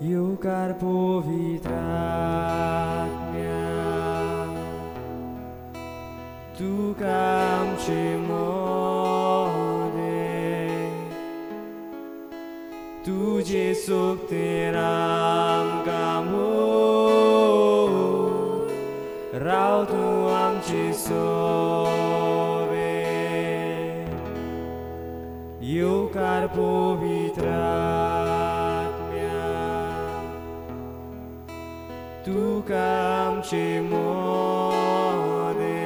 येवकार पवित्र आत्म्या, तुका आमचे मोदे, तुजे सोगतेर आमकां मोर, राव तूं आमचे सोवे. येवकार पवित्र आत्म्या, तुका आमचे मोदे,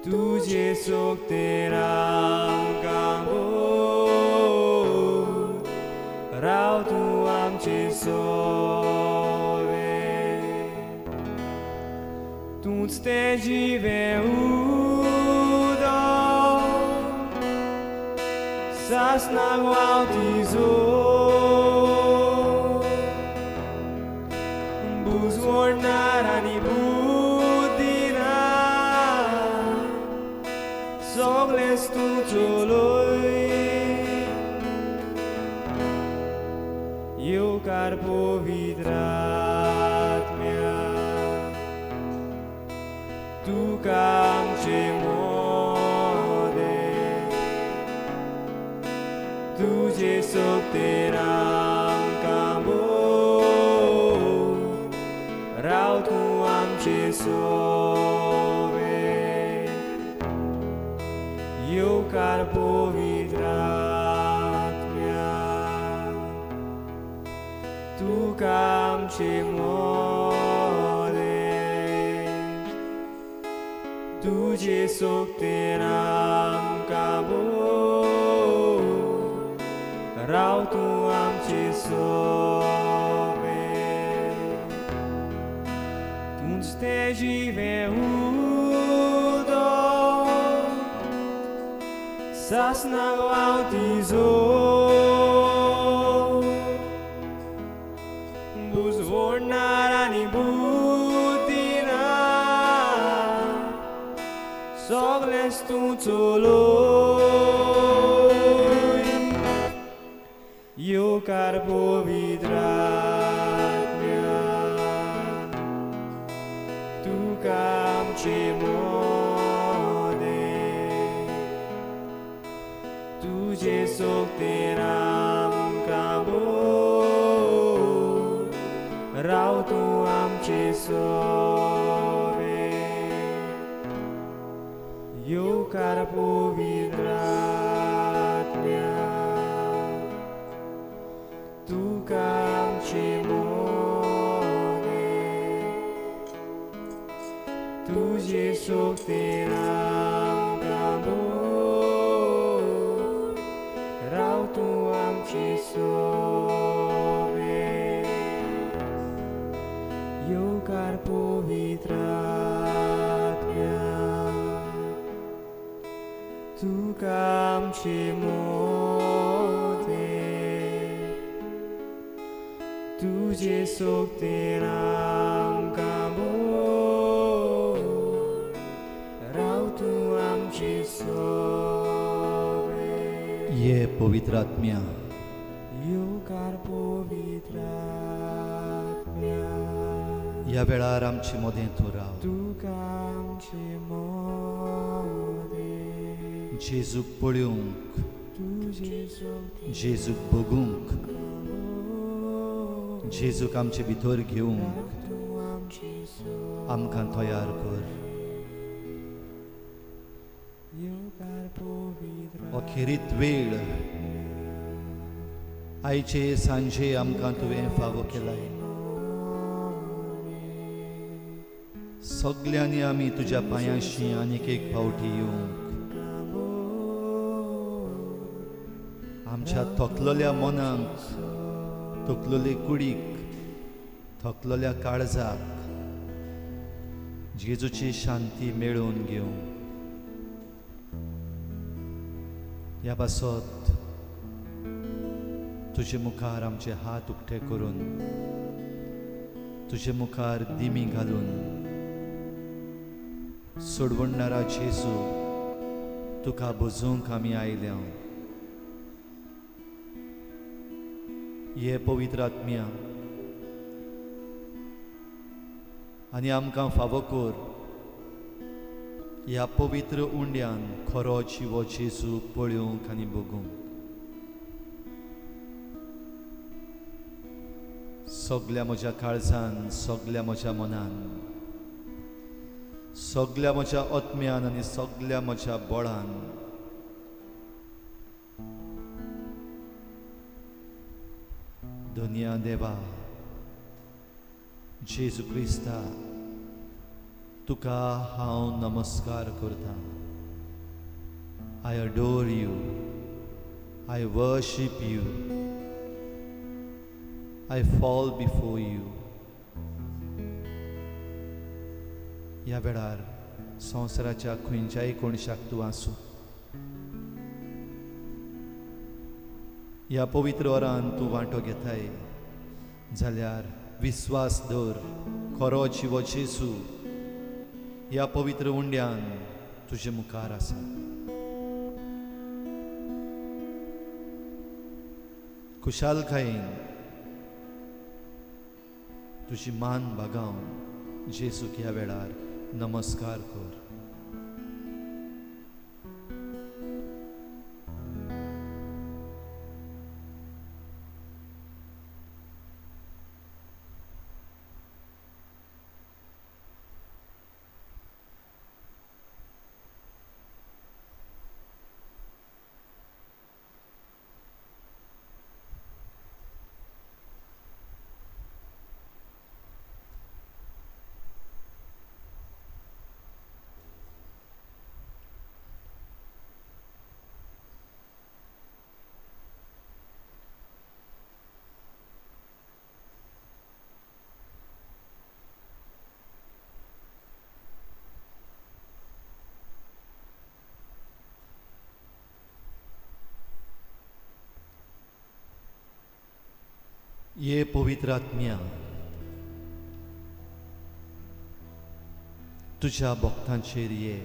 तुजे सोगतेर आमकां मोर, राव तूं आमचे सोवे. तूंच तें जिवें उदक, सासणाक व्हांवती जोर, बुजवणार आनी बुद्दी ना, सगळेंच तूं चलय. येवकार पवित्र आत्म्या, तुका आमचे मोदे, तुजे सोगतेर आमकां मोर, राव तूं आमचे सोवे. येवकार पवित्र आत्म्या, तुका आमचे मोदे, तुजे सोगतेर आमकां मोर, राव तूं आमचे सोवे. तूंच तें जिवें उदक, सासणाक व्हांवती जोर, बुजवणार आनी बुद्दी ना, सगळेंच तूं चलय. येवकार पवित्र आत्म्या, तुका आमचे मोदे, तुजे सोगतेर आमकां मोर, राव तूं आमचे सोवे. येवकार पवित्र आत्म्या, तुका आमचे मोदे, तुजे सोगतेर आमकां मोर, राव तूं आमचे सोवे. येवकार पवित्र आत्म्या, तुका आमचे मोदे, तुजे सोगतेर आमकां मोर, राव तूं आमचे सोवे. ये पवित्र आत्म्या, येवकार पवित्र आत्म्या, ह्या वेळार आमचे मदें तूं राव. तुका आमचे मोदे, जेजूक पळोवंक, तुजे सोगतेर जेजूक बगूंक, जेजूक आमचे भितर घेवंक तूं आमचे सोवे. आमकां तयार कर. येवकार पवित्र अखेरीत वेळ आयचे सांजे आमकां तुवें फावो केलाय. सगल्यांनी आमी तुज्या पांयांशी आनीक एक फावटी येवंक, आमच्या थकलेल्या मनाक, थकलेले कुडीक, थकलेल्या काळजाक जेजूची शांती मेळोवन घेवंक. ह्या पासत तुजे मुखार आमचे हात उक्ते करून तुजे मुखार दिमी घालून सोडवणणारा जेजू तुका भजूंक आमी आयल्या. हे पवित्र आत्म्या आनी आमकां फावो कर ह्या पवित्र उंड्यान खरो जिवो जेजू पळोवंक आनी बगूंक. सगल्या म्हज्या काळजान, सगल्या म्हज्या मनान, सगल्या म्हज्या आत्म्यान आनी सगल्या म्हज्या बळान धन्या देवा जेजू क्रिस्ता तुका हांव नमस्कार करता. I adore you, I worship you, I fall before you. ह्या वेळार संवसाराच्या खंयच्याय कोणशाक तूं आसूं, ह्या पवित्र वरान तूं वांटो घेताय जाल्यार विस्वास दवर खरो जिवो जेजू ह्या पवित्र उंड्यान तुजे मुखार आसा. खुशालकायेन तुजी मान बागावन जेजूक ह्या वेळार नमस्कार कर. ये पवित्र आत्म्या तुझ्या भक्तांचेर ये.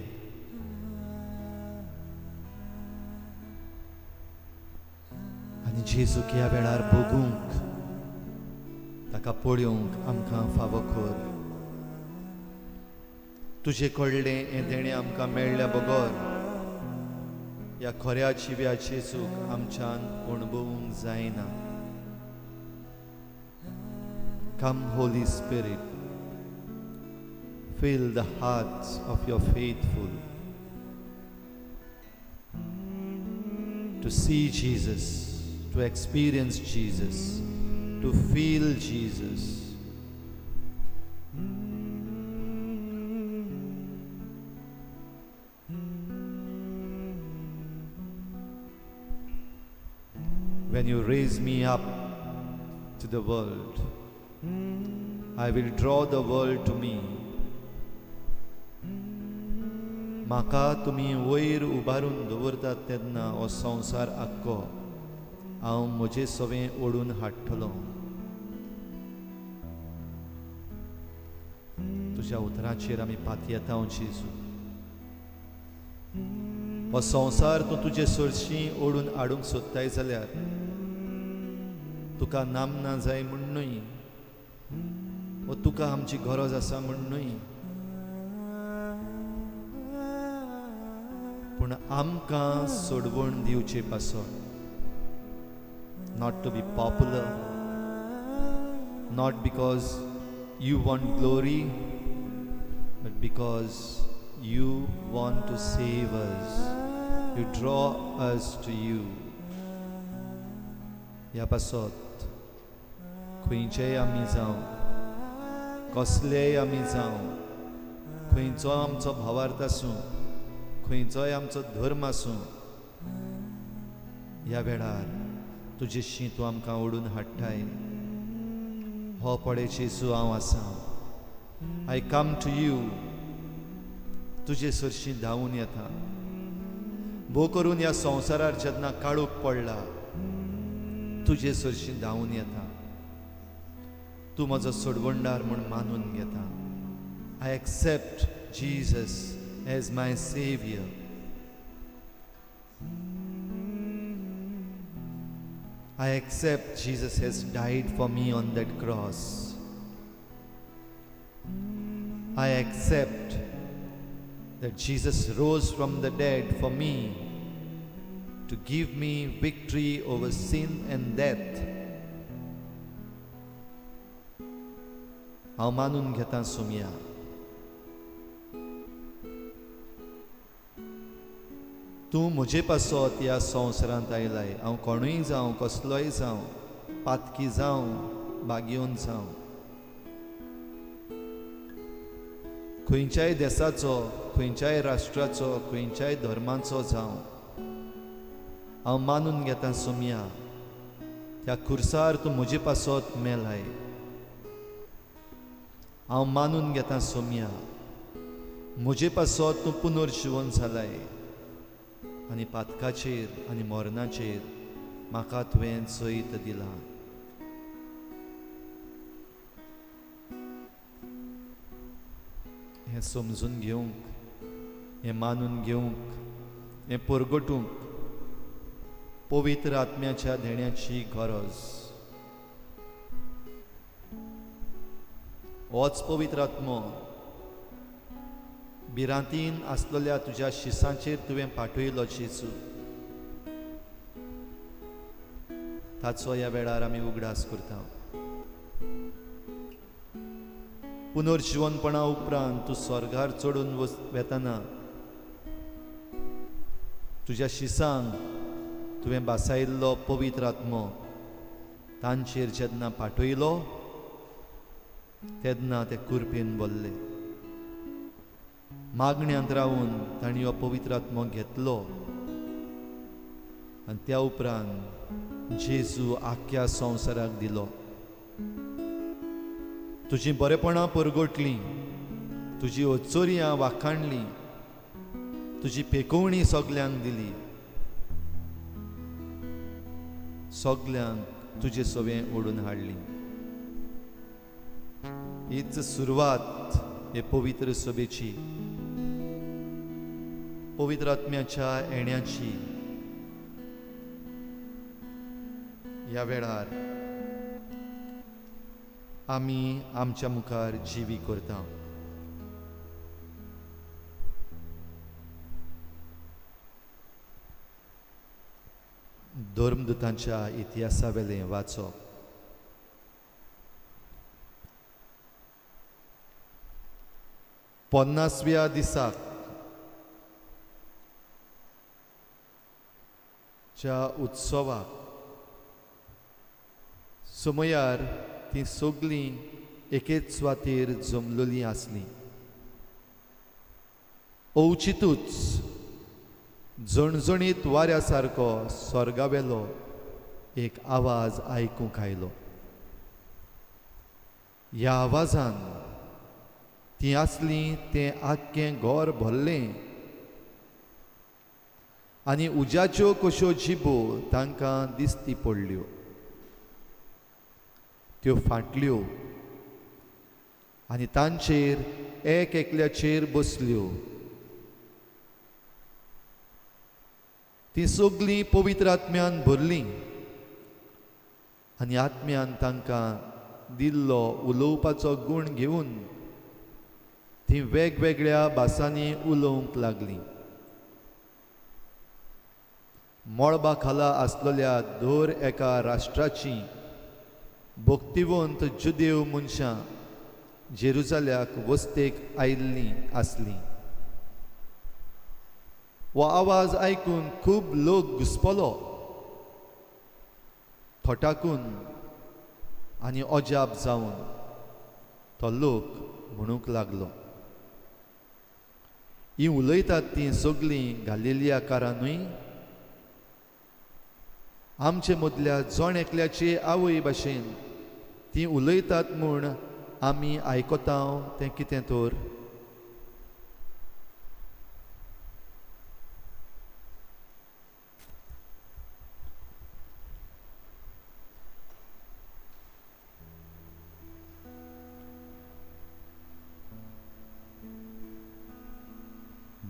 आनी जेजूक ह्या वेळार बगूंक, ताका पळोवंक आमकां फावो कर. तुजे कडलें हें देणें आमकां मेळ्ळ्या बगर ह्या खऱ्या जिव्या जेजूक आमच्यान अणभवूंक जायना. Come, Holy Spirit, fill the hearts of your faithful to see Jesus, to experience Jesus, to feel Jesus. When you raise me up to the world, I will draw the world to me. म्हाका तुमी वयर उबारून दवरतात तेन्ना हो संवसार आख्खो हांव म्हजे सवें ओडून हाडटलो. तुज्या उतराचेर आमी पातयेता जेजू. हो संवसार तूं तुजे सरशीं ओडून हाडूंक सोदताय जाल्यार तुका नामना जाय म्हूण न्हय, वो तुका आमची गरज आसा म्हूण न्हय, पूण आमकां सोडवण दिवचे पासत. Not to be popular, not because you want glory, but because you want to save us, you draw us to you. ह्या पासत खंयचेय आमी जावं, कसलेय आमी जावं, खंयचो आमचो भावार्थ आसूं, खंयचोय आमचो धर्म आसूं, ह्या वेळार तुजे शी तूं आमकां ओडून हाडटाय. हो पळय जेजू हांव आसा, I come to you. तुजे सरशीं धांवून येता. भोव करून ह्या संवसारार जेन्ना काळोख पडला तुजे सरशीं धांवून येता. तूं म्हजो सोडवणदार म्हूण मानून घेता. I accept Jesus as my saviour. I accept Jesus has died for me on that cross. I accept that Jesus rose from the dead for me to give me victory over sin and death. हांव मानून घेतां सोमया, तूं म्हजे पासत ह्या संवसारांत आयलाय. हांव कोणूय जावं, कसलोय जावं, पातकी जावं, भाग्योन जावं, खंयच्याय देसाचो, खंयच्याय राष्ट्राचो, खंयच्याय धर्माचो जावं, हांव मानून घेतां सोमया, त्या खुर्सार तूं म्हजे पासत मेलाय. हांव मानून घेतां सोमया, म्हजे पासत तूं पुनर्जिवन जालाय आनी पातकाचेर आनी मरणाचेर म्हाका तुवें जैत दिलां. हें समजून घेवंक, हें मानून घेवंक, हें परगटूंक पवित्र आत्म्याच्या देण्याची गरज. होच पवित्र आत्मो भिरांतीन आसलेल्या तुज्या शिसांचेर तुवें पाठयलो जेजू, ताचो ह्या वेळार आमी उगडास करता. पुनर्जिवनपणा उपरांत तूं स्वर्गार चडून वेतना तुज्या शिसांक तुवें बासायल्लो पवित्र आत्मो तांचेर जेन्ना पाठयलो तेन्ना ते कुरपेन बोल्ले. मागण्यांत रावून तांणी हो पवित्र आत्मो घेतलो आनी त्या उपरांत जेजू आख्ख्या संवसाराक दिलो. तुजीं बरेपणां परगटलीं, तुजी अचोरयां वाखाणलीं, तुजी पेकोवणी सगल्यांक दिली, सगल्यांक तुजे सवें ओडून हाडली. हीच सुरवात हे पवित्र सभेची, पवित्र आत्म्याच्या येण्याची. ह्या वेळार आमी आमच्या मुखार जिवी करता. धर्मदूतांच्या इतिहासा वेलें वाचप. 50व्या दिसाक च्या उत्सवाक समयार तीं सगलीं एकेच सुवातेर जमलेलीं आसलीं. अवचितूच झणझणीत वाऱ्या सारको स्वर्गावेलो एक आवाज आयकूंक आयलो. ह्या आवाजान तीं आसलीं तें आख्खें घर भरलें आनी उज्याच्यो कश्यो जिबो तांकां दिसती पडल्यो. त्यो फाटल्यो आनी तांचेर एक एकल्याचेर बसल्यो. तीं सगलीं पवित्र आत्म्यान भरलीं आनी आत्म्यान तांकां दिल्लो उलोवपाचो गूण घेवन तीं वेगवेगळ्या भासांनी उलोवंक लागलीं. मळबा खाला आसलेल्या दर एका राष्ट्राची भक्तिवंत जुदेव मनशां जेरुजाल्याक वस्तेक आयिल्लीं आसलीं. हो आवाज आयकून खूब लोक घुसपलो, थटाकून आनी अजाप जावन तो लोक म्हणूंक लागलो, ही उलयतात तीं सगलीं गालिलियाकारां न्हय? आमचे मदल्या जण एकल्याचे आवय भाशेन तीं उलयतात म्हूण आमी आयकता तें कितें तर?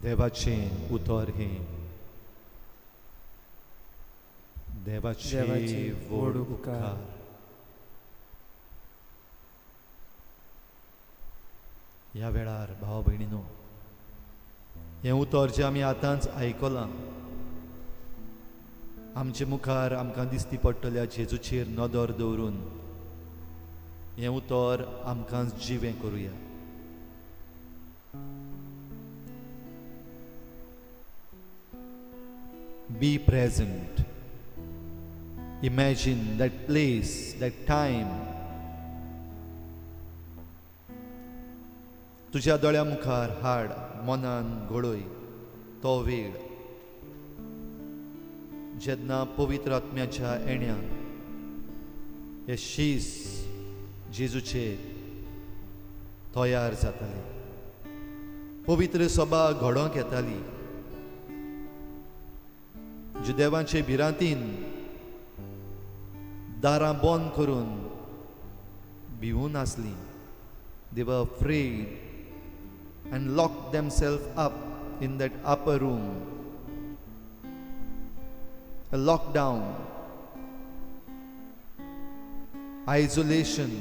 देवाचें उतर हें. देवाचे देवाचे व्हड व्हड उपकार. उपकार. ह्या वेळार भाव भयणीनो, हें उतर जें आमी आतांच आयकलां, आमचे मुखार आमकां दिसती पडटल्या जेजूचेर नदर दवरून हें उतर आमकां जिवें करुया. Be present. Imagine that place, that time. तुज्या दोळ्या मुखार हाड, मनान घडय तो वेळ जेन्ना पवित्र आत्म्याच्या येण्यान हे शीस जेजूचे तयार जाताले, पवित्र सभा घडोवंक येताली. जुदेवांचे भिरांतीन दारां बंद करून भिवून आसलीं. They were afraid and locked themselves up in that upper room. A lockdown, isolation,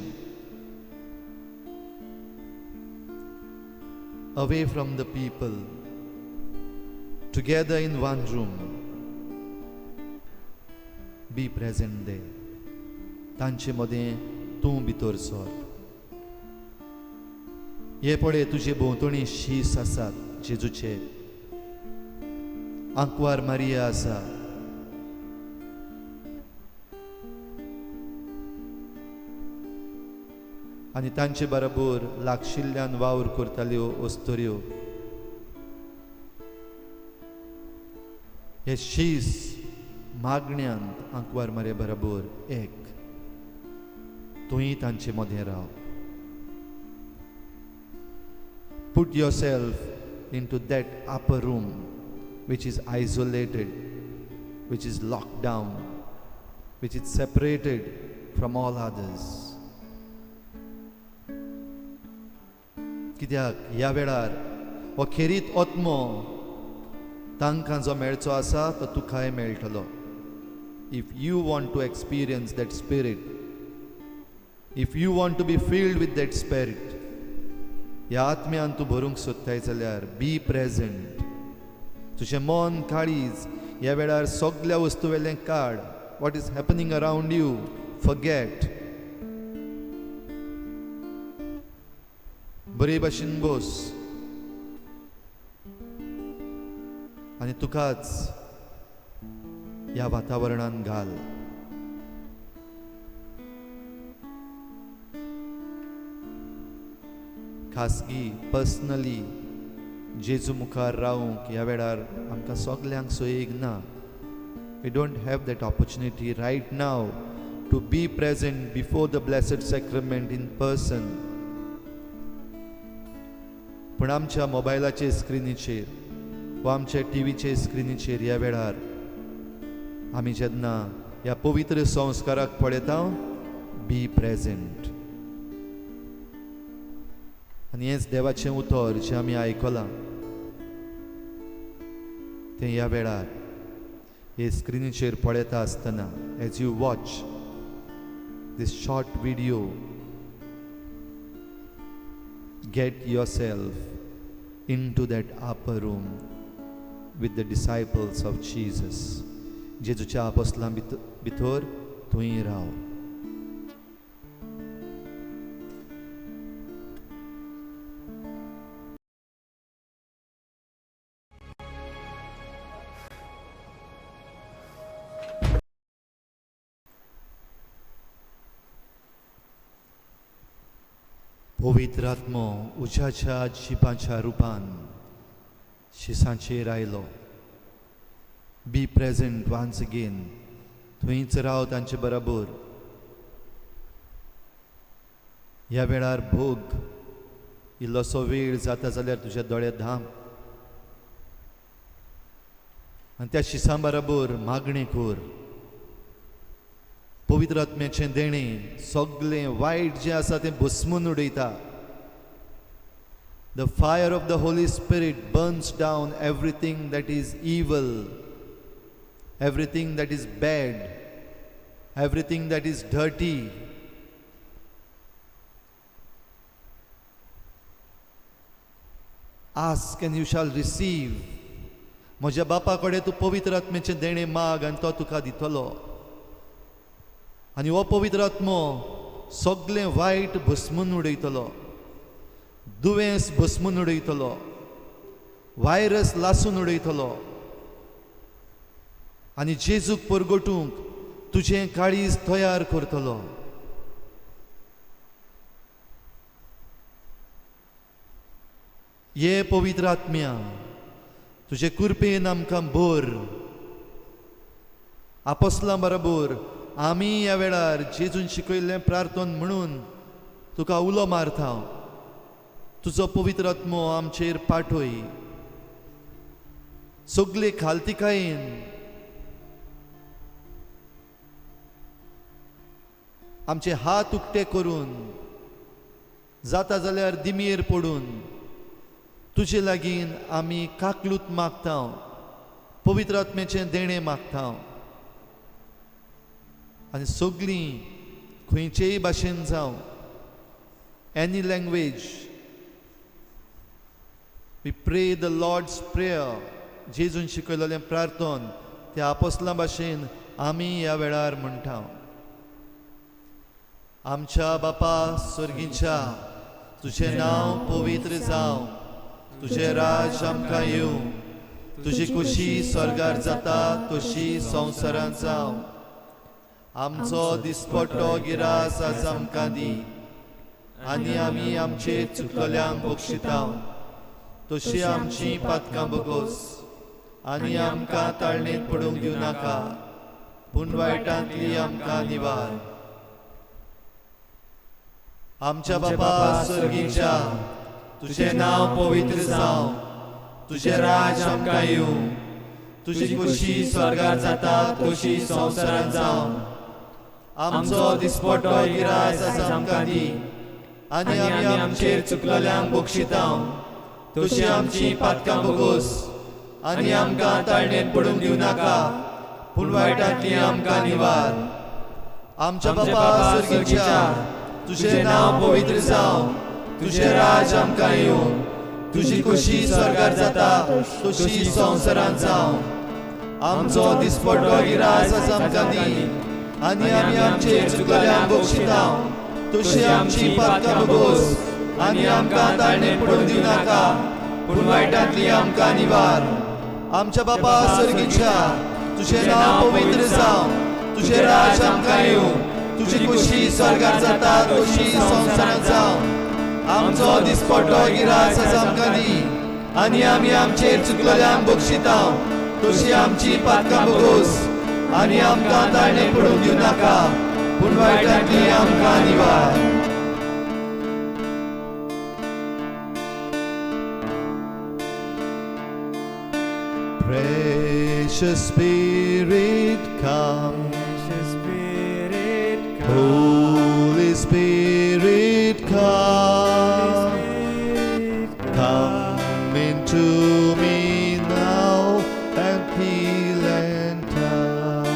away from the people, together in one room. Be present there. तांचे मदें तूं भितर सर. हे पळय, तुजे भोंवतणी शीस आसात जेजूचे. आंकवार मारिया आसा. आनी तांचे बरोबर लागशिल्ल्यान वावर करताल्यो अस्तुऱ्यो. हे शीस मागण्यांत आंकवार मारये बरोबर एक तूंय तांचे मदें राव. Put yourself into that upper room which is isolated, which is locked down, which is separated from all others. कित्याक ह्या वेळार हो खेरीत आत्मो तांकां जो मेळचो आसा तो तुकाय मेळटलो. If you want to experience that spirit, if you want to be filled with that spirit, ह्या आत्म्यान तूं भरूंक सोदताय जाल्यार बी प्रेझेंट. तुजें मन, काळीज ह्या वेळार सगल्या वस्तू वेलें काड. What is happening around you, forget. बरे भाशेन बस आनी तुकाच ह्या वातावरणान घाल. खासगी, पर्सनली जेजू मुखार रावंक ह्या वेळार आमकां सगल्यांक सोयीक ना. We don't have that opportunity right now to be present before the Blessed Sacrament in person. पूण आमच्या मोबायलाचे स्क्रिनीचेर वा आमच्या टिवीचे स्क्रिनीचेर ह्या वेळार आमी जेन्ना ह्या पवित्र संस्काराक पळयता, बी प्रेझेंट. आनी हेंच देवाचें उतर जें आमी आयकलां तें ह्या वेळार हे स्क्रिनीचेर पळयता आसतना, as you watch this short video, get yourself into that upper room with the disciples of Jesus. जेजूच्या आपोसलां भितर तूंय राव. पवित्र आत्मो उज्याच्या जिबाच्या रुपान शिसांचेर आयलो. Be present once again. थंयच राव तांचे बरोबर. ह्या वेळार भोग. इल्लोसो वेळ जाता जाल्यार तुज्या दोळे धांप आनी त्या शिसां बरोबर मागणें कर. पवित्र आत्म्याचें देणें सगळें वायट जें आसा तें भस्मून उडयता. The fire of the Holy Spirit burns down everything that is evil, everything that is bad, everything that is dirty. Ask and you shall receive. म्हज्या बापा कडेन तूं पवित्र आत्म्याचें देणें माग आनी तो तुका दितलो. आनी हो पवित्र आत्मो सगलें वायट भस्मून उडयतलो, दुयेंस भस्मून उडयतलो, वायरस लासून उडयतलो आनी जेजूक परगटूंक तुजें काळीज तयार करतलो. ये पवित्र आत्म्या, तुजे कृपेन आमकां भर. आपोसलां बरोबर आमी ह्या वेळार जेजून शिकयल्लें प्रार्थन म्हणून तुका उलो मारता. तुजो पवित्र आत्मो आमचेर पाठय. सगले खालतिकायेन आमचे हात उक्ते करून, जाता जाल्यार दिमयेर पडून तुजे लागीं आमी काकलूत मागता, पवित्र आत्म्याचें देणें मागता. आनी सगलीं खंयचेय भाशेन जावं, any language, we pray the Lord's prayer. जेजून शिकयलेलें प्रार्थन त्या आपोसलां भाशेन आमी ह्या वेळार म्हणटा. आमच्या बापा स्वर्गीच्या, तुजें नांव पवित्र जावं, तुजें राज आमकां येवं, तुजी खुशी स्वर्गार जाता तशी संवसारांत जावं. आमचो दिसपट्टो गिरास आज आमकां दी आनी आमी आमचे चुकल्यांक बक्षिता तशी आमची पातकां बगोस आनी आमकां ताळणेंत पडूंक दिवं नाका, पूण वायटांतली आमकां निवार. आमच्या बापा स्वर्गीच्या, तुजें नांव पवित्र जावं, तुजें राज आमकां येवं, तुजी खुशी स्वर्गार जाता तशी संवसारांत जावं. आमचो दिसपट्टो गिरास आज आमकां दी आनी आमी आमचेर चुकलेल्यांक बक्षिता तशी आमची पातकां बगोस आनी आमकां ताळणेंत पडूंक दिवं नाका, पूण वायटांतली आमकां निवार. आमच्या बापा स्वर्गीच्या, तुजें नांव पवित्र जावं, तुजें राज आमकां येवं, तुजी खुशी स्वर्गार जाता तशी संवसारांत जावं. आमचो दिसपट्टो गिरास आज आमकां दी आनी आमी आमचेर चुकल्यांक बक्षिता तशी आमची पातकां बगोस आनी आमकां ताळणेंत पडूंक दिवं नाका, पूण वायटांतली आमकां निवार. आमच्या बापा स्वर्गीच्या, तुजें नांव पवित्र जावं, तुजें राज आमकां येवं, तुजी खुशी स्वर्गार जाता तशी संवसारांत जावं. आमचो दिसपट्टो गिरास आज आमकां दी आनी आमी आमचेर चुकलेल्यांक बक्षिता तशी आमची पातकां बगोस आनी आमकां ताळणेंत पडूंक दिवं नाका, पूण वायटांतली आमकां निवार. Precious Spirit, come. Precious Spirit, come. Holy Spirit, come. Spirit, Come into me now and heal and touch.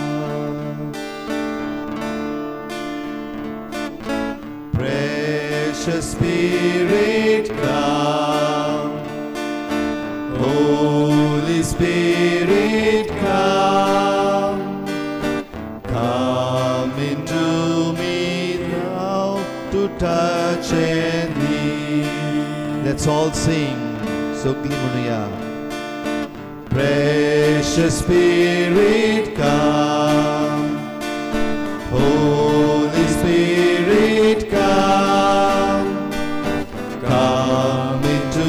Precious Spirit, come. Holy Spirit, come. Come into me now to touch and heal. Let's all sing. Sogli Munuya. Precious Spirit, come. Holy Spirit, come. Come into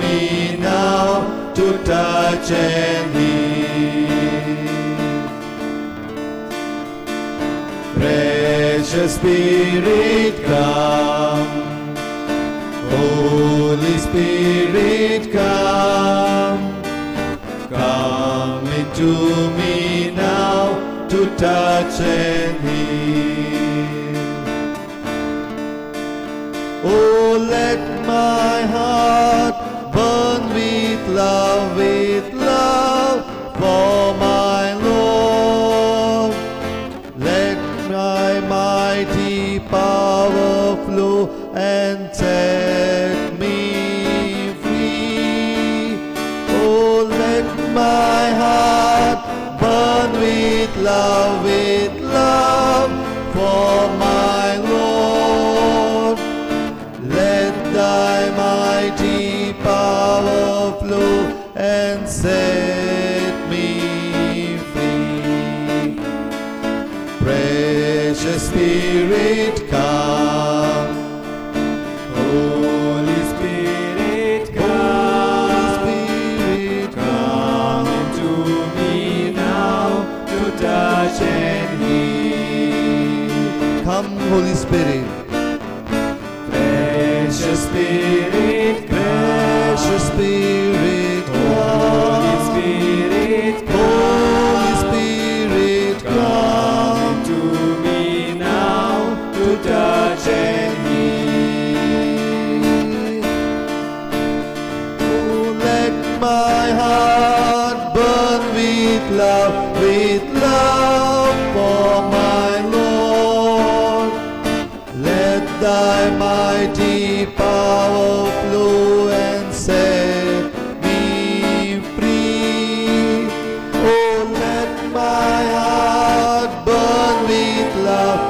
me now to touch and heal. Precious Spirit, come. Holy Spirit, come. Come into me now to touch and heal. Oh, let my heart love, with love for my Lord. Let thy mighty power flow and set me free. Precious Spirit, come. Holy Spirit, Holy come. Spirit, Come come. into me now to touch and heal. Come, Holy Spirit. Precious Spirit, Precious come. Spirit, Holy come. Spirit, Holy come. Spirit, Come come. into me now to touch and heal. Oh, let my heart burn with love for my Lord. Let thy mighty power flow and set me free. Oh, let my heart burn with love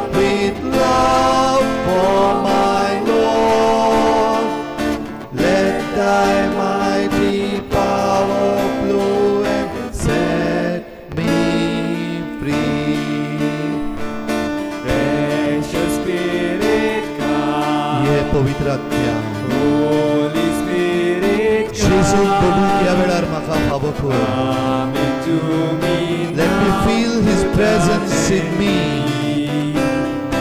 for my Lord. Let thy mighty power flow and set me free. Precious Spirit, come. ये पवित्र आत्म्या Holy Spirit, जेजूक बघूंक ह्या come. वेळार म्हाका फावो कर. Come into me Let me now feel His to presence touch in and me. heal.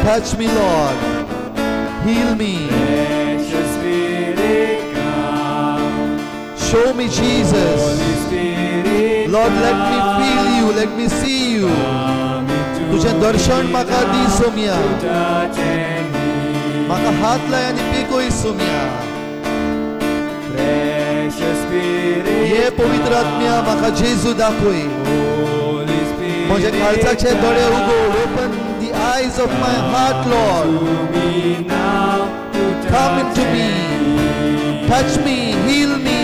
Touch me, Lord. Heal me. Precious Spirit, come. Show me Jesus. Holy Spirit, Lord, let me come. feel you. Let me see you. Come into तुझें दर्शन me म्हाका दी now Somiya. to touch and heal. म्हाका हात लाय आनी पिकोय Saumya. Precious Spirit, ये पवित्र आत्म्या म्हाका जेजू दाखय. Holy Spirit, म्हज्या काळजाचे दोळे उगड. Open the eyes of my heart, Lord. to me now to Come touch into me. and heal. Touch me, heal me.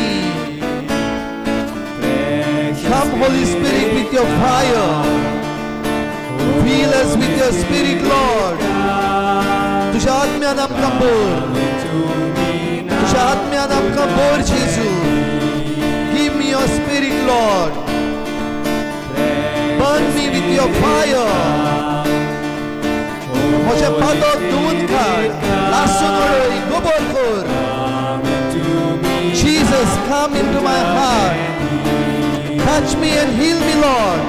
Precious Come, Holy Spirit, with your fire. Fill us with your spirit, Lord. तुझ्या आत्म्यान आमकां भर. तुझ्या आत्म्यान आमकां भर जेजू. Give me your spirit, Lord. Burn me with your fire. म्हजें पातक धुवून काड. लासून उडय, गोबर कर. Jesus, come into my heart. Touch me and heal me, Lord.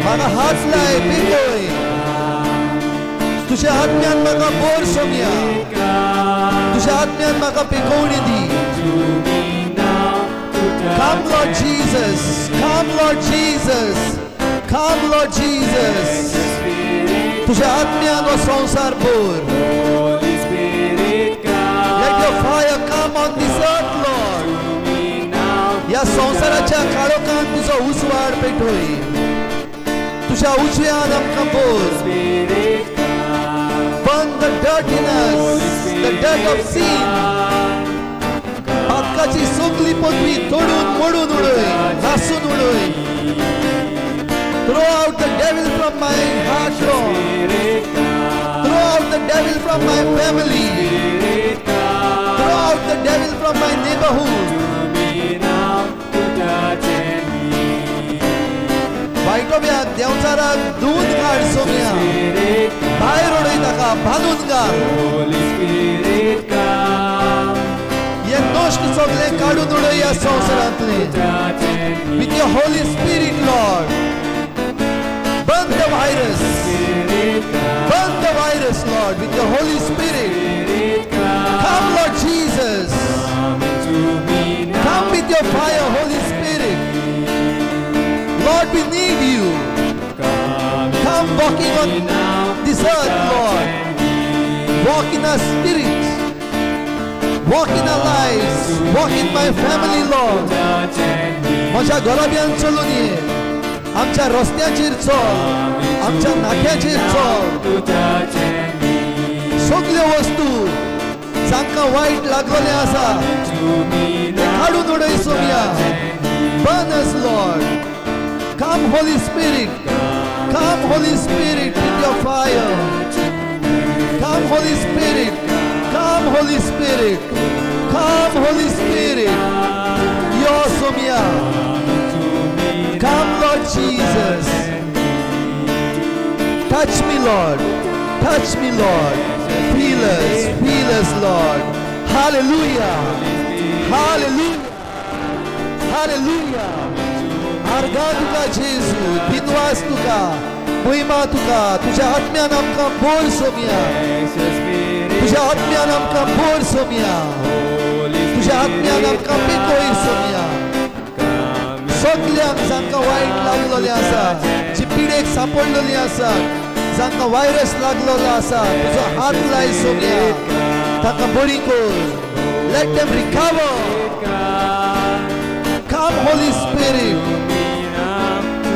म्हाका हात लाय, पिकोय. तुझ्या आत्म्यान म्हाका भर सोम्या. तुझ्या आत्म्यान म्हाका पिकोवणी दी. Come, Lord Jesus. Come, Lord Jesus. Come, Lord Jesus. तुझ्या आत्म्यान हो संवसार भर. Holy Spirit, come Let your fire come on this earth, Lord. to me now. ह्या संवसाराच्या काळोखान तुजो उजवाड पेटोय. तुझ्या उजव्यान आमकां भर. Spirit, come. Burn the dirt in us, the dirt of sin. पातकाची सगळी पदवी तोडून मोडून उडय, घासून उडय. Throw out the devil from my heart, Lord. Spirit, come. Throw out the devil from my family. Spirit, come Throw out the devil from my neighborhood. to me now to touch and heal. वायटोब्याक देंवचाराक धुवून काड Saumya. Spirit, भायर उडय ताका, बांदून घाल. Holy Spirit, come हे दोश्ट सगळे काडून उडय ह्या संवसारांतले. touch and heal. With your Holy Spirit, Lord. Burn the virus. Spirit, come. Burn the virus, Lord, with your Holy Spirit. Spirit, come. Come, Lord Jesus. Come into me now. Come with your fire, Holy Spirit. Lord, we need you. Come Come into walking on me now this to earth, touch Lord. and heal. Walk in our spirit. Walk in our lives. Walk in my family, Lord. Touch and heal. म्हज्या घराब्यान चलून ये. आमच्या रस्त्याचेर चल. आमच्या नाक्याचेर चल. To touch and heal. सगल्यो वस्तू जांकां वायट लागलेलें आसा To me ते now काडून उडय Saumya. and heal. Burn us, Lord. Come, Holy Spirit. Come, Holy Spirit, with your fire. Come, Holy Spirit. Come, Holy Spirit. Come, Holy Spirit. Yo Somiya. Come, Lord Jesus. Touch me, Lord. Touch me, Lord. Heal us. Heal us, Lord. Hallelujah. Hallelujah. Hallelujah. आर्गां तुका जेजू, दिनवास तुका, महिमा तुका. तुझ्या आत्म्यान आमकां भर सोमया. तुझ्या आत्म्यान आमकां भर सोमया. तुझ्या आत्म्यान आमकां पिकोय सोमया. सगल्यांक जांकां वायट लागलेलें आसा, जी पिडेक सांपडलेली आसा, जांकां व्हायरस लागलेलो आसा, तुजो हात लाय सोमया, तांकां बरी कर. Let them recover. Come, Holy Spirit.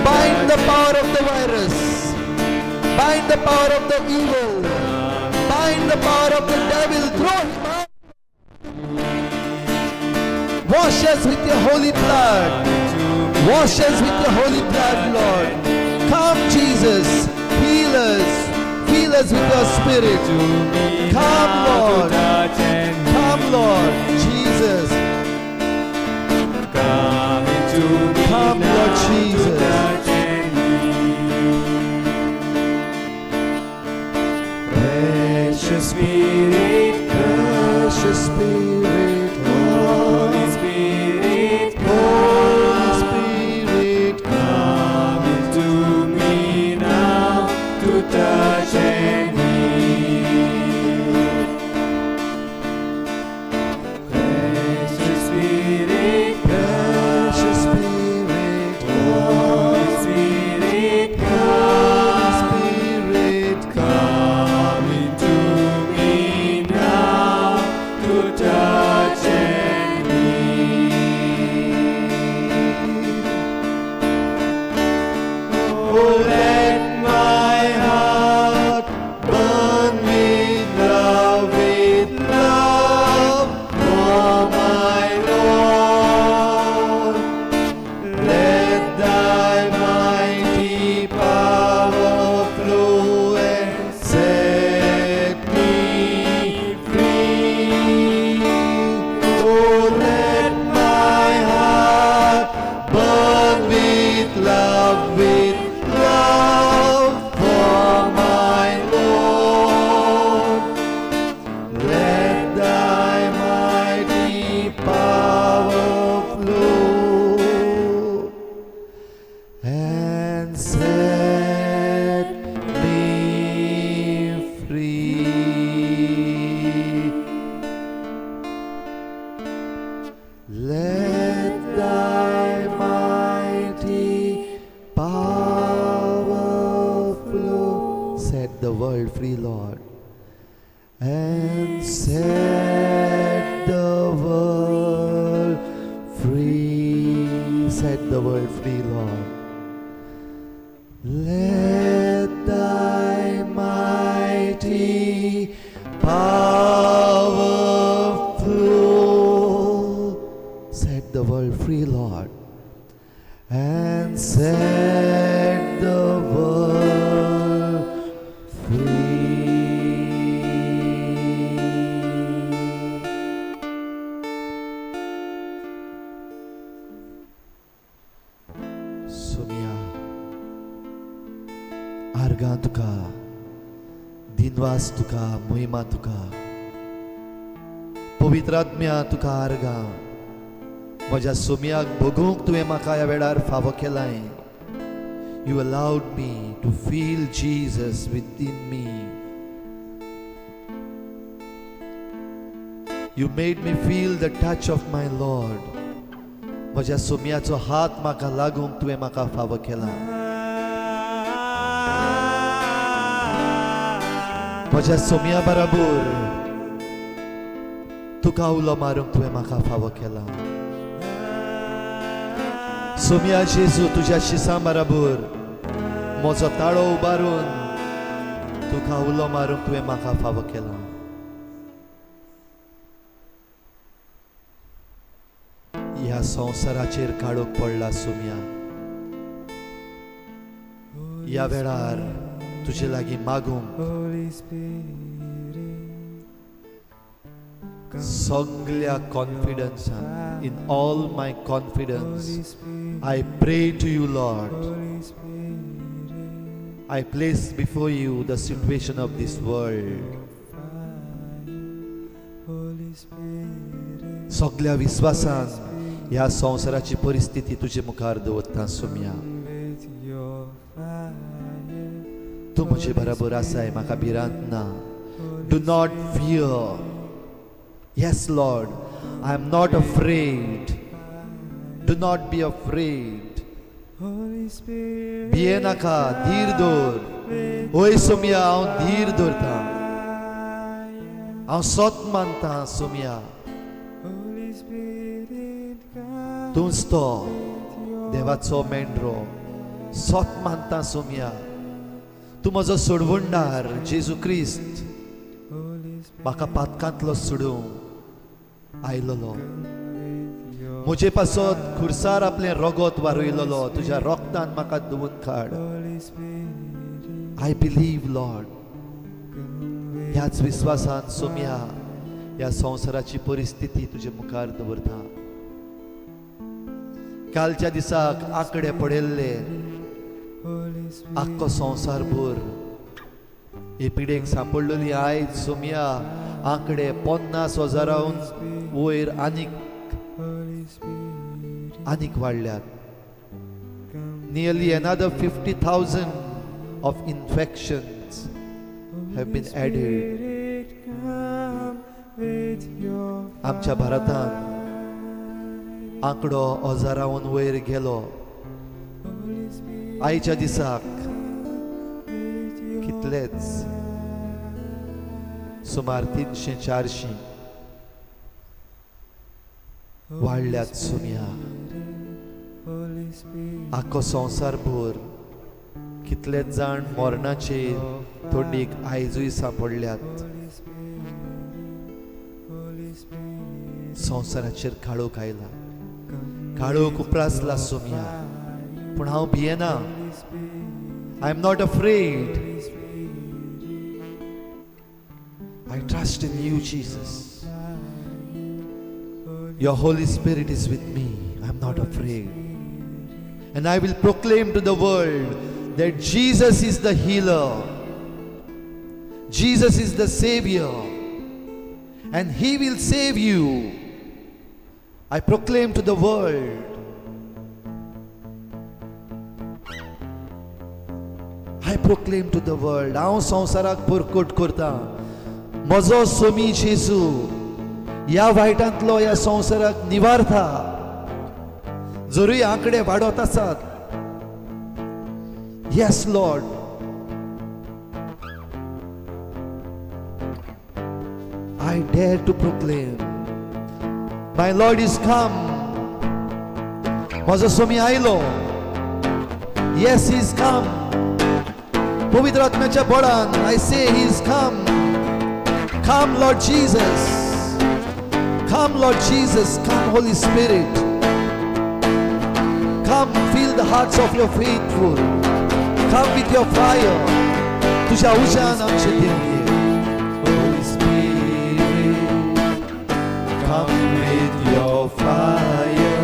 Bind the power of the virus. Bind the power of the evil. Bind the power of the devil. Throw him out. Wash us with your holy blood. Wash us with your holy blood, Lord. Come, Jesus. Heal us. Heal us with your spirit. Come, Lord. Come, Lord. Jesus. Come, Lord Jesus. Precious Spirit, Precious Spirit, Holy Spirit, Holy Spirit, come into me now to touch and heal. Precious Spirit, Precious Spirit, Holy Spirit, Holy Spirit, come into me now to touch and heal. Oh, let my heart burn with love for my Lord. Let thy mighty power flow and set me free. Oh, let my heart burn with love for my Lord. Let thy mighty power flow and set me free. Let thy mighty power flow. Set the world free, Lord. And set the world free. Set the world free, Lord. Let thy mighty power flow. Set the world free, Lord. And set the world free. Somiya, आर्गां तुका, दिनवास तुका, महिमा तुका. पवित्र आत्म्या, तुका आर्गां. म्हज्या सोमयाक भोगूंक तुवें म्हाका ह्या वेळार फावो केलाय. You allowed me to feel Jesus within me. You made me feel the touch of my Lord. म्हज्या सोमयाचो हात म्हाका लागूंक तुवें म्हाका फावो केला. म्हज्या सोमया बराबर तुका उलो मारूंक तुवें म्हाका फावो केला. सोमया जेजू, तुज्या शिसा बराबर म्हजो ताळो उबारून तुका उलो मारूंक तुवें म्हाका फावो केला. ह्या संवसाराचेर काळोख पडला सोमया. ह्या वेळार तुजे लागीं मागूंक सगल्या कॉन्फिडन्सान, in all my confidence I pray to you, Lord. I place before you the situation of this world. सगल्या विस्वासान ह्या संवसाराची परिस्थिती तुजे मुखार दवरता सोम्या. तूं म्हजे बराबर आसाय, म्हाका भिरांत ना. Do not fear. Yes Lord, I am not afraid. Do not be afraid. भिये नाका, धीर दवर. वय सोमया, हांव धीर दवरता, हांव सोत मानता सोमया. तूंच तो देवाचो मेंढरो, सोत मानता सोमया. तूं म्हजो सोडवणदार जेजू क्रिस्त, म्हाका पातकांतलो सोडूंक आयलोलो, म्हजे पासत खुर्सार आपलें रगत वारयलोलो. तुज्या रक्तान म्हाका धुवून काड. I believe, Lord. ह्याच विस्वासान सोमया ह्या संवसाराची परिस्थिती तुजे मुखार दवरता. कालच्या दिसाक आंकडे पडिल्ले, आख्खो संवसार भर हे पिडेक सांपडलेली. आयज सोमया आंकडे 50,000 वयर आनीक आनीक वाडल्यात. Nearly another 50,000 of infections have been added. आमच्या भारतान आंकडो हजारावन वयर गेलो. आयच्या दिसाक कितलेच, सुमार 300-400 वाडल्यात सुमया. आख्खो संवसार भर कितलेच जाण मरणाचे तोंडीक आयजूय सांपडल्यात. संवसाराचेर काळोख आयला, काळोख उप्रासला सोमया, पूण हांव भियेना. I am not afraid. I trust in you, Jesus. Your Holy Spirit is with me. I am not afraid. And I will proclaim to the world that Jesus is the healer. Jesus is the Savior. And He will save you. I proclaim to the world. I proclaim to the world. हांव संवसाराक परकोट करता, म्हजो सोमी जेजू ह्या वायटांतलो ह्या संवसाराक निवारता. जरूय आंकडे वाडत आसात. Yes Lord, I dare to proclaim, my Lord is come. म्हजो सोमी आयलो. Yes, he is come. पवित्र आत्म्याच्या बळान I say he is come. Come, Lord Jesus. Come, Lord Jesus. Come, Holy Spirit. Come, fill the hearts of your faithful. Come with your fire. तुझ्या उज्यान आमचे देव ये. Holy Spirit, come with your fire.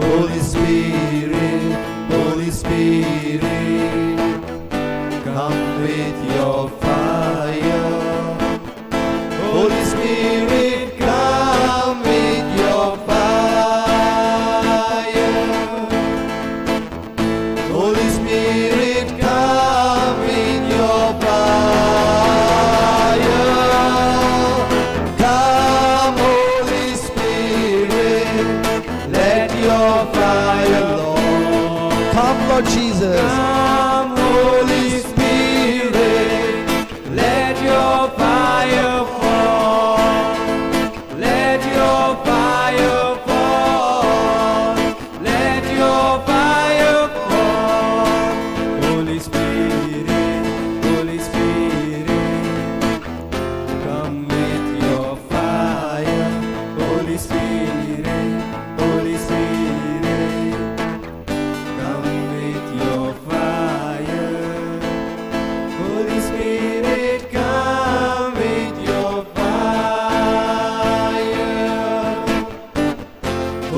Holy Spirit, Holy Spirit, come with your fire. Holy Spirit, come with your fire. Holy Spirit, come with your fire. Come, Holy Spirit, let your fire, Lord. Come, Lord Jesus. Come, Holy Spirit, let your fire fall. Let your fire fall. Let your fire fall. Holy Spirit, Holy Spirit, come with your fire. Holy Spirit, Holy Spirit, come with your fire.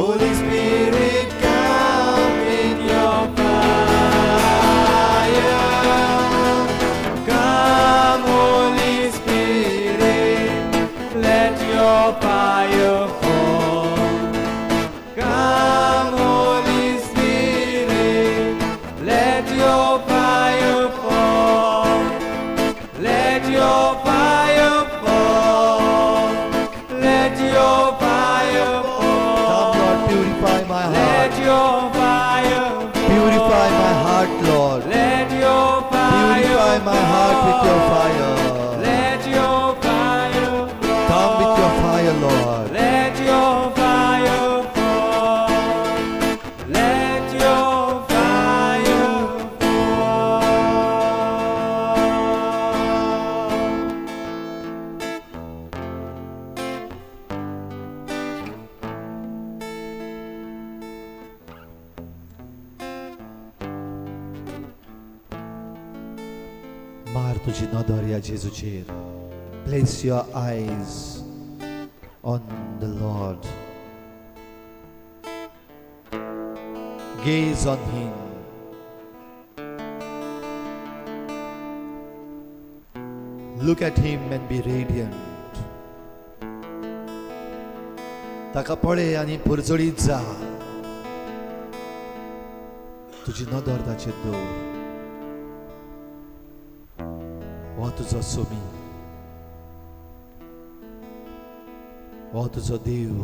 Holy Spirit, come in your fire. Come, Holy Spirit, let your fire fall. Come, Holy Spirit, let your fire fall. Let your fire fall. Let your fire fall. Come, Lord, purify my Let heart. your fire fall. Purify my heart, Lord. Let your fire Purify my heart with your fall. fire. Let your fire fall. Come with your fire, Lord. Let your fire fall. Let your fire fall. मार तुजी नदर ह्या जेजूचेर. Place your eyes on the Lord. Gaze on him. Look at him and be radiant. ताका पळय आनी पर्जळीत जा. तुजी नदर ताचेर दवर. हो तुजो सोमी, हो तुजो देव,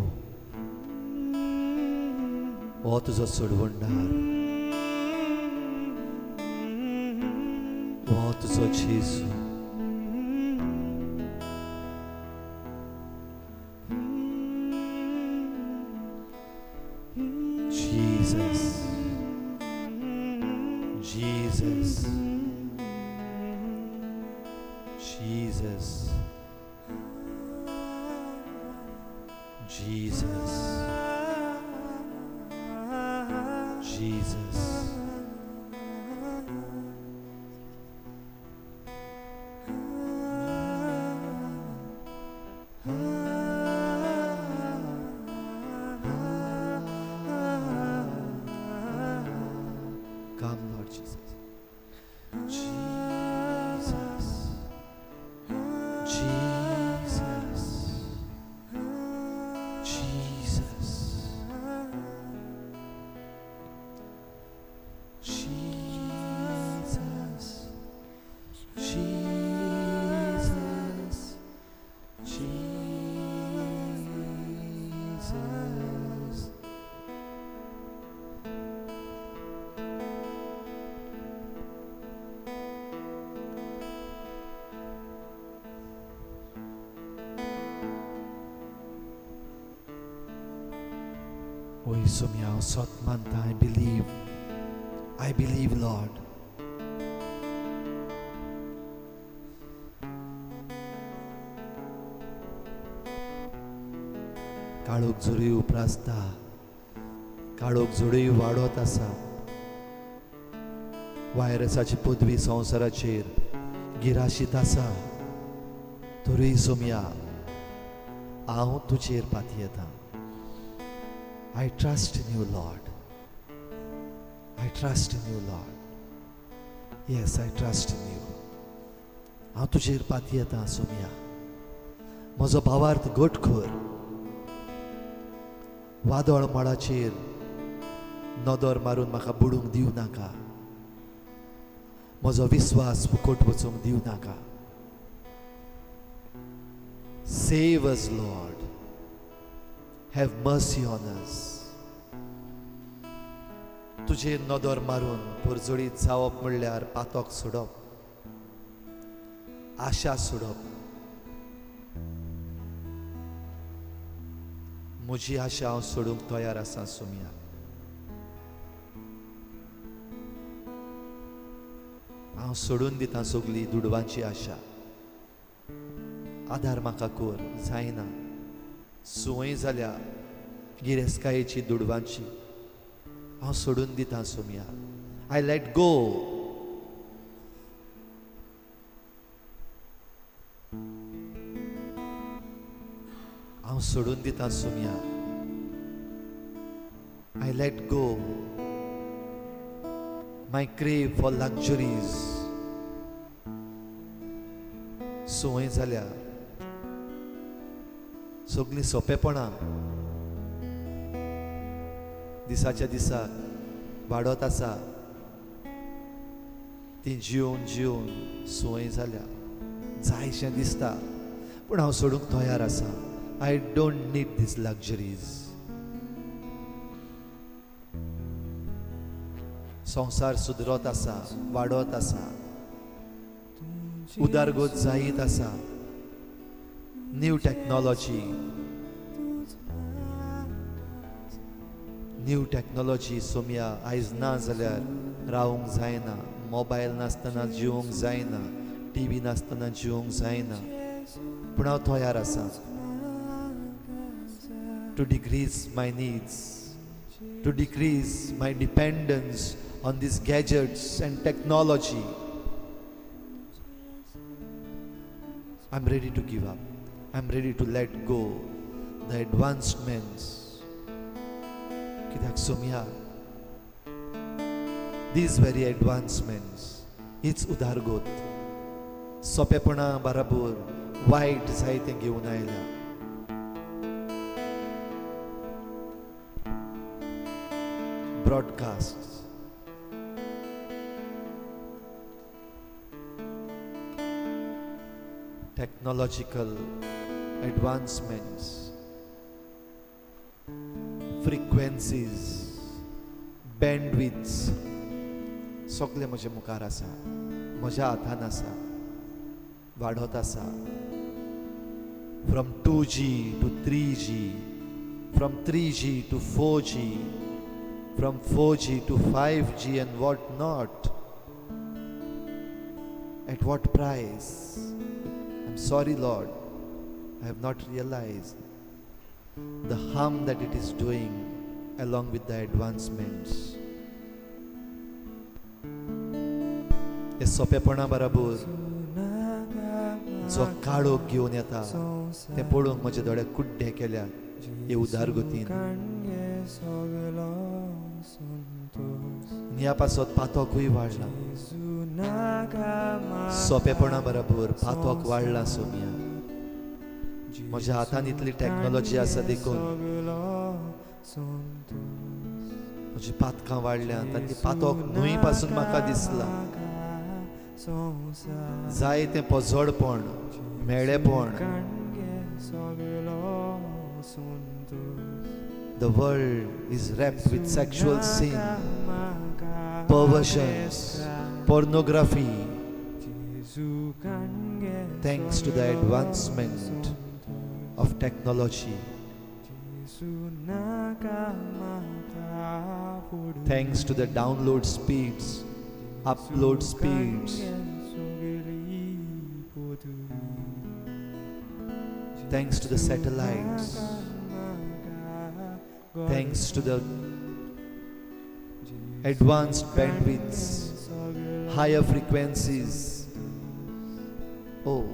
हो तुजो सोडवणदार, हो तुजो जेजू. Jesus, Jesus, Jesus, Jesus, Jesus. Come, Lord Jesus. Jesus. Jesus. Jesus. Jesus. Jesus. Jesus. O Yesu, हांव सत मानता. I believe, I believe, Lord. काळोख जरूय उप्रासता, काळोख जरूय वाडत आसा, व्हायरसाची पदवी संवसाराचेर गिराशीत आसा, तरूय सोमया हांव तुजेर पातयेता. I trust in you, Lord. I trust in you, Lord. Yes, I trust in you. हांव तुजेर पातयेता सोमया. म्हजो भावार्थ घट कर. वादळ माडाचेर नदर मारून म्हाका बुडूंक दिवं नाका. म्हजो विस्वास फुकट वचूंक दिवं नाका. Save us, Lord. Have mercy on us. तुजेर नदर मारून परजळीत जावप म्हणल्यार पातक सोडप, आशा सोडप. म्हजी आशा हांव सोडूंक तयार आसा सोमया. हांव सोडून दिता सगली दुडवांची आशा. आदार म्हाका कर, जायना संवय जाल्या गिरेस्तकायेची दुडवांची. हांव सोडून दिता सोमया. I let go. हांव सोडून दिता Somaiya. I let go my crave for luxuries. संवय जाल्या सगळीं सोंपेपणां दिसाच्या दिसाक वाडत आसा, ती जिवन जिवन संवय जाल्या, जायशें दिसता, पूण हांव सोडूंक तयार आसा. I don't need these luxuries. संवसार सुदरत आसा, वाडत आसा, उदरगत जायत आसा. New technology, new technology Somaiya आयज ना जाल्यार रावंक जायना. मोबायल नासतना जिवंक जायना, टीव्ही नासतना जिवंक जायना, पूण हांव तयार आसा to decrease my needs, to decrease my dependence on these gadgets and technology. I am ready to give up, I am ready to let go the advancements. कित्याक सोमया, these very advancements हीच उदारगत सोंपेपणा बराबर वायट जायतें घेवन आयल्या. Broadcast, technological advancements, frequencies, bandwidths सगळे म्हजे मुखार आसा, म्हज्या हातान आसा, वाडत आसा. From 2G to 3G, from 3G to 4G, from 4G to 5G and what not. At what price? I'm sorry, Lord, I have not realized the harm that it is doing along with the advancements. हे सोंपेपणा बराबर जो काळोख घेवन येता तें पळोवंक म्हजे दोळे कुड्डे केल्यात हे उदारगतीन. ह्या पासत पातोकूय वाडला. सोंपेपणा बराबर पातोक वाडला. सोमिया, म्हज्या हातान इतली टॅक्नोलॉजी आसा देखून म्हजी पातकां वाडल्यात आनी ती पातोक न्हूय पासून म्हाका दिसला. जाय तें पोजडपण, मेळेपण. The world is wrapped with sexual sin, perversions, pornography, thanks to the advancement of technology, thanks to the download speeds, upload speeds, thanks to the satellites, thanks to the advanced bandwidths, higher frequencies. Oh,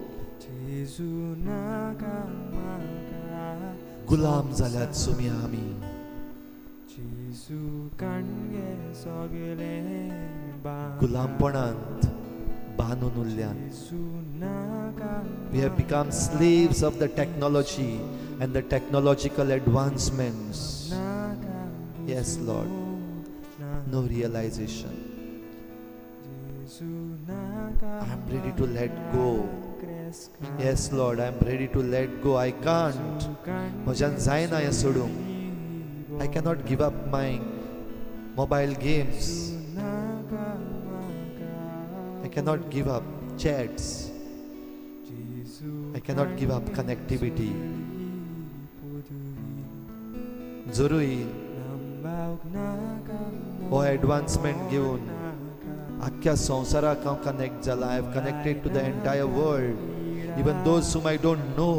गुलाम जाल्यात सुमी आमी. गुलामपणांत बांदून उरल्यात. We have become slaves of the technology and the technological advancements. Yes, Lord. No realization. I am ready to let go. Yes, Lord, I am ready to let go. I can't. म्हज्यान जायना हें सोडूंक. I cannot give up my mobile games. I cannot give up chats. I cannot give up connectivity. जरूय हो advancement घेवन आख्ख्या संवसाराक हांव connect जाला. I have connected to the entire world, even those whom I don't know,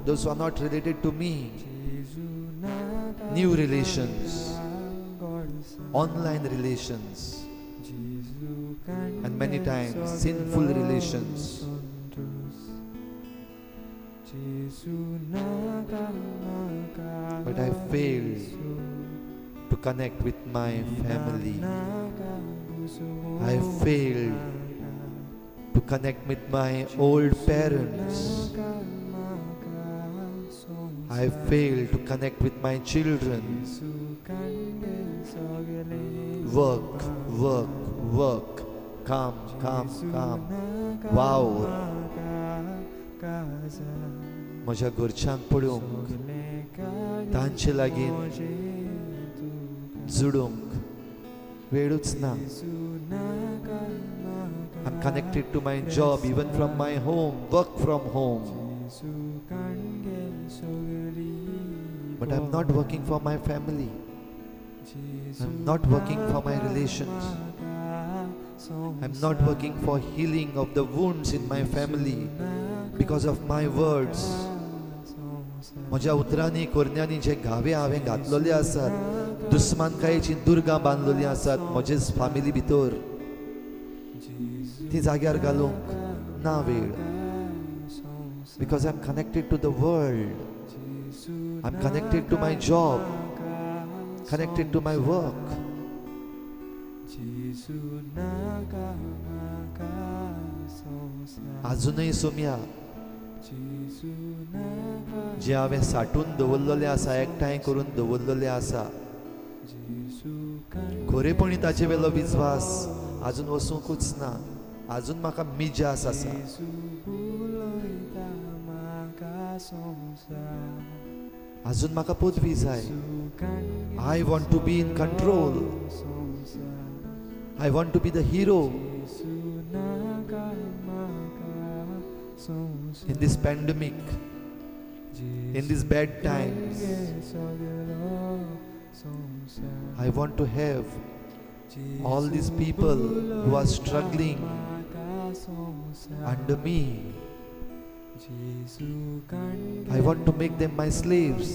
those who are not related to me. New relations, online relations, and many times sinful relations. But I failed to connect with my family. I failed to connect with my old parents. I failed to connect with my children. Work, work, work, काम, काम, काम, वावर. म्हज्या घरच्यांक पळोवंक, तांचे लागीं जुडूंक वेळूच ना. I'm connected to my job even from my home, work from home. But I'm not working for my family. I'm not working for my relations. I'm not working for healing of the wounds in my family because of my words. म्हज्या उतरांनी, करण्यांनी जे घावे हांवें घातलेले आसात, दुस्मानकायेची दुर्गां बांदलेली आसात म्हजेच family भितर, ती जाग्यार घालूंक ना वेळ, because I am connected to the world. I am connected to my job, connected to my work. नाका म्हाका संवसार. अजूनय सोमया, जेजू नाका. जे हांवें साठून दवरलेलें आसा, एकठांय करून दवरलेलें आसा, जेजू. खरेपणी ताचे वेलो विस्वास अजून वचूंकूच ना. अजून म्हाका मिजास आसा. जेजू उलयता म्हाका संवसार. अजून म्हाका पदवी जाय. I want to be in control. I want to be the hero जेजू नाका म्हाका संवसार. in this pandemic, in these bad times. I want to have all these people who are struggling under me. I want to make them my slaves.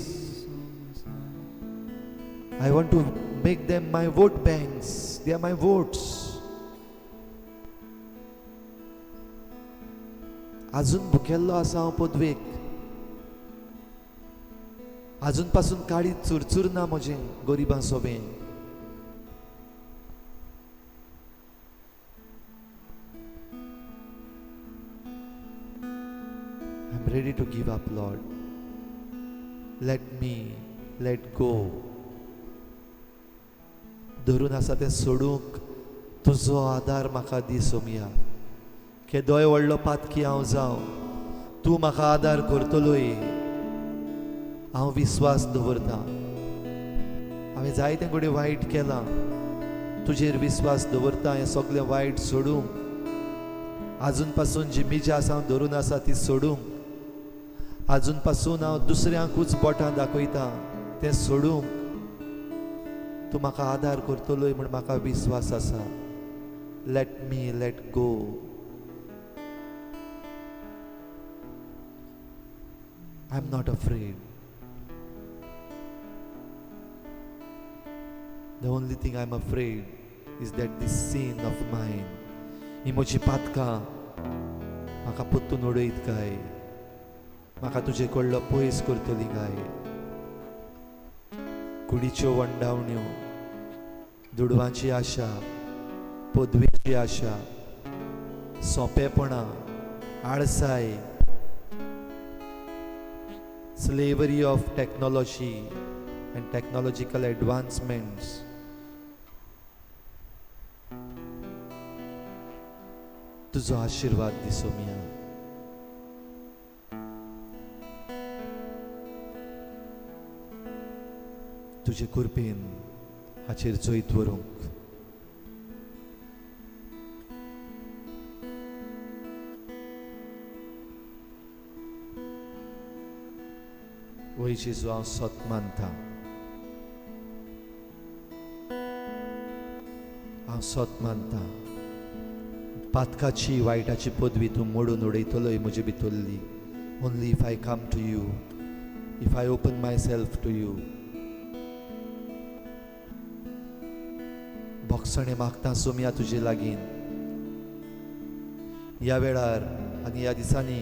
I want to make them my vote banks. They are my votes. अजून भुकेल्लो आसा हांव पदवेक. अजून पासून काळीज चुरचुरना म्हजें गरिबां सोबें. I am ready to give up, Lord. Let me let go. धरून आसा तें सोडूंक तुजो आदार म्हाका दी सोमया. केदोय व्हडलो पातकी हांव जावं, तूं म्हाका आदार करतलोय, हांव विस्वास दवरतां. हांवें जायते कडेन वायट केलां, तुजेर विस्वास दवरता. हें सगळें वायट सोडूंक, आजून पासून जी मिजास हांव धरून आसा ती सोडूंक, आजून पासून हांव दुसऱ्यांकूच बोटां दाखयता तें सोडूंक तूं म्हाका आदार करतलोय म्हूण म्हाका विस्वास आसा. Let me let go. I am not afraid. The only thing I am afraid is that this sin of mine, ही म्हजी पातकां म्हाका परतून उडयत काय, म्हाका तुजे कडलो पयस करतली काय. कुडीच्यो वंडावण्यो, दुडवांची आशा, पदवेची आशा, सोंपेपणां, आळसाय, slavery of technology and technological advancements. तुजो आशिर्वाद दी सोमया. तुजे कृपेन हाचेर जैत व्हरूंक. वय जेजू, हांव सत मानता, हांव सत मानता. पातकाची, वायटाची पदवी तूं मोडून उडयतलोय म्हजे भितरली, only if I come to you, if I open myself to you. भोगसणें मागता सोमया तुजे लागीं ह्या वेळार आनी ह्या दिसांनी.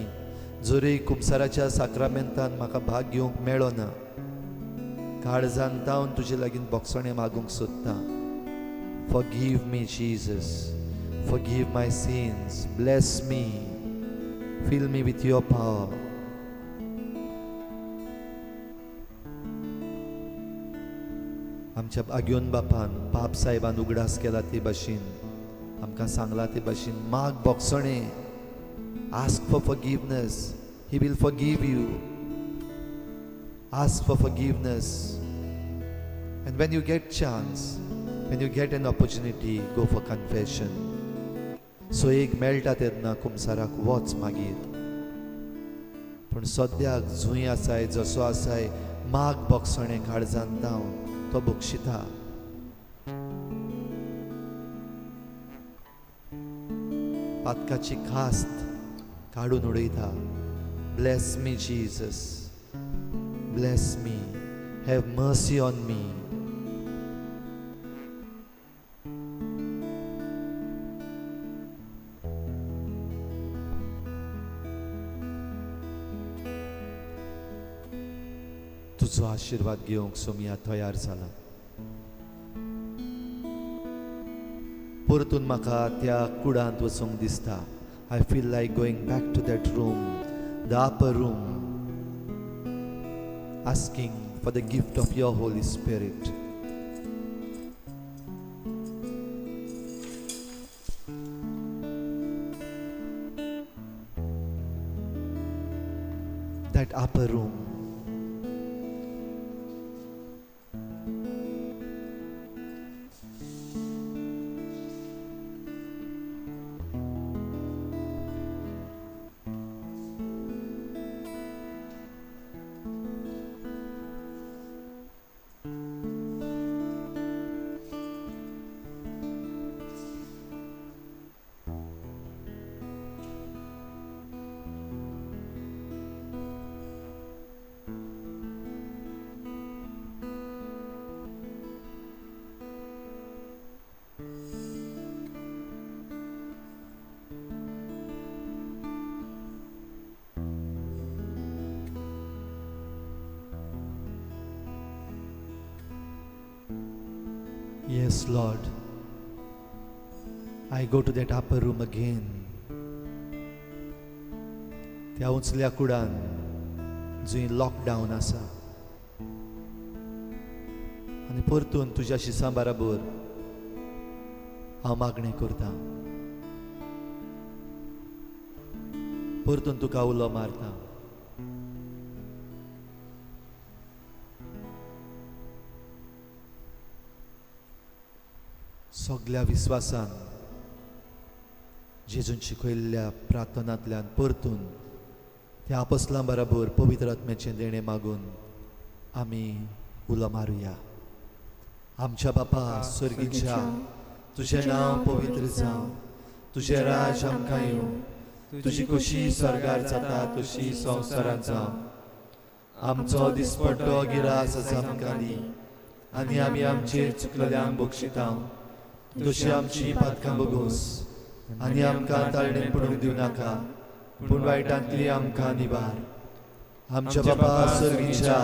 जरी कुमसाराच्या साक्रामेंतान म्हाका भाग घेवंक मेळ्ळो ना, काळजान तावन तुजे लागीं बोगसणें मागूंक सोदता. Forgive me, Jesus. Forgive my sins. Bless me. Fill me with your power. आमच्या आग्योन बापान पाप साहेबान उगडास केला ते भाशेन, आमकां सांगला ते भाशेन, माग बोगसणें. Ask for forgiveness. He will forgive you. Ask for forgiveness. And when you get chance, when you get an opportunity, go for confession. So एक मेळटा तेन्ना कुमसाराक वच मागीर. पूण सद्याक जूंय आसाय जसो आसाय माग बोगसणें काळजान तावन, तो बक्षिता. पातकाची खास्त काडून उडयता. Bless me, Jesus. Bless me. Have mercy on me. तुजो आशिर्वाद घेवंक सोमया तयार जाला. परतून म्हाका त्या कुडांत वचूंक दिसता. I feel like going back to that room, the upper room, asking for the gift of your Holy Spirit. That upper room. Yes, Lord, I go to that upper room again. त्या उंचल्या कुडान जंय lockdown आसा आनी परतून तुज्या शिसां बराबर हांव मागणें करता. परतून तुका उलो मारता. सगल्या विस्वासान जेजून शिकयल्ल्या प्रार्थनांतल्यान परतून त्या आपसलां बराबर पवित्र आत्म्याचें देणें मागून आमी उलो मारुया. आमच्या बापा स्वर्गीच्या, तुजें नांव पवित्र जावं, तुजें राज आमकां येवं, तुजी खोशी स्वर्गार जाता तशी संवसारांत जावं. आमचो दिसपट्टो गिरास आज आमकां दी आनी आमी आमचेर चुकलेल्यांक बक्षिता तशी आमची पातकां बगोस आनी आमकां ताळणेन पडूंक दिवं नाका, पूण वायटांतली आमकां निवार. आमच्या बापा स्वर्गीच्या,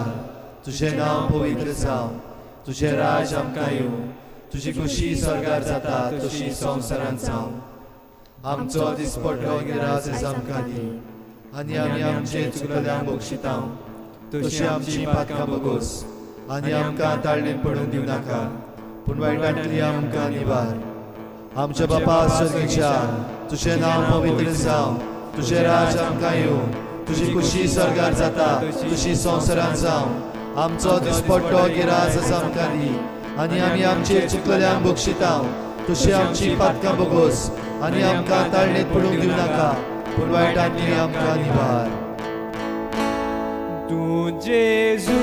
तुजें नांव पवित्र जावं, तुजें राज आमकां येवं, तुजी खोशी स्वर्गार जाता तशी संवसारांत जावं. आमचो दिसपट्टो गिरास आज आमकां दी आनी आमी आमचे चुकलेल्यांक बक्षिता तशी आमची पातकां बगोस आनी आमकां ताळणेन पडूंक दिवं नाका, पूण वायटांतली आमकां निवार. आमच्या बापा स्वर्गीच्या, तुजें नांव पवित्र जावं, तुजें राज आमकां येवं, तुजी खोशी स्वर्गार जाता तशी संवसारांत जावं. आमचो दिसपट्टो गिरास आज आमकां दी आनी आमी आमचेर चुकलेल्यांक बक्षिता तशी आमची पातकां बगोस आनी आमकां ताळणेंत पडूंक दिवं नाका, पूण वायटांतली आमकां निवार. तूं जेजू,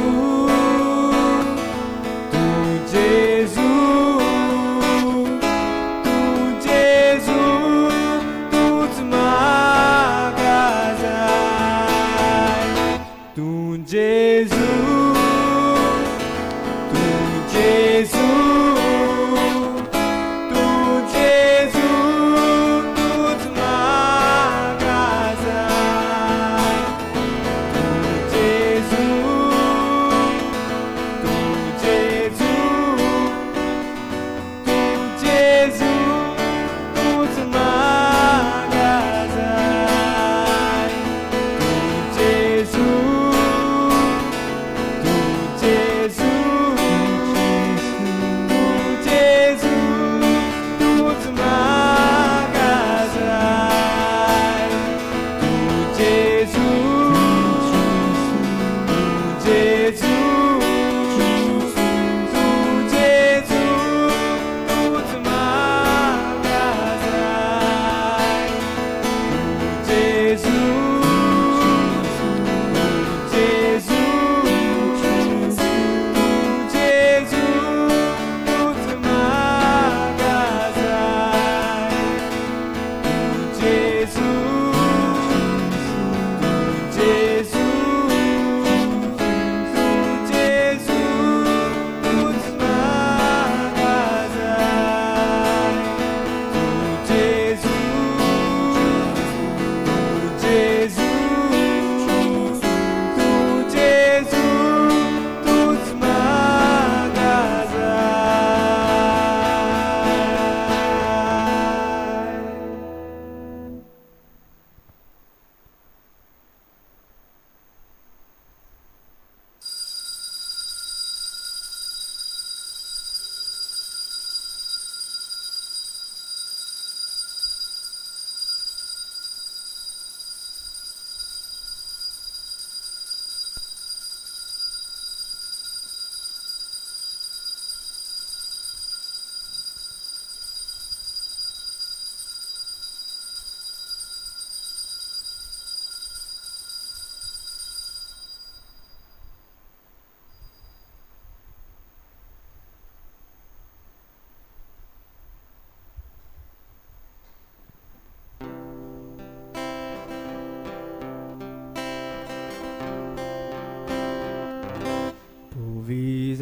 तूं जेजू, तूं जेजू, तूंच म्हाका जाय. तूं जेजू, तूं जेजू, तूं जेजू, तूंच म्हाका जाय. तूं जेजू,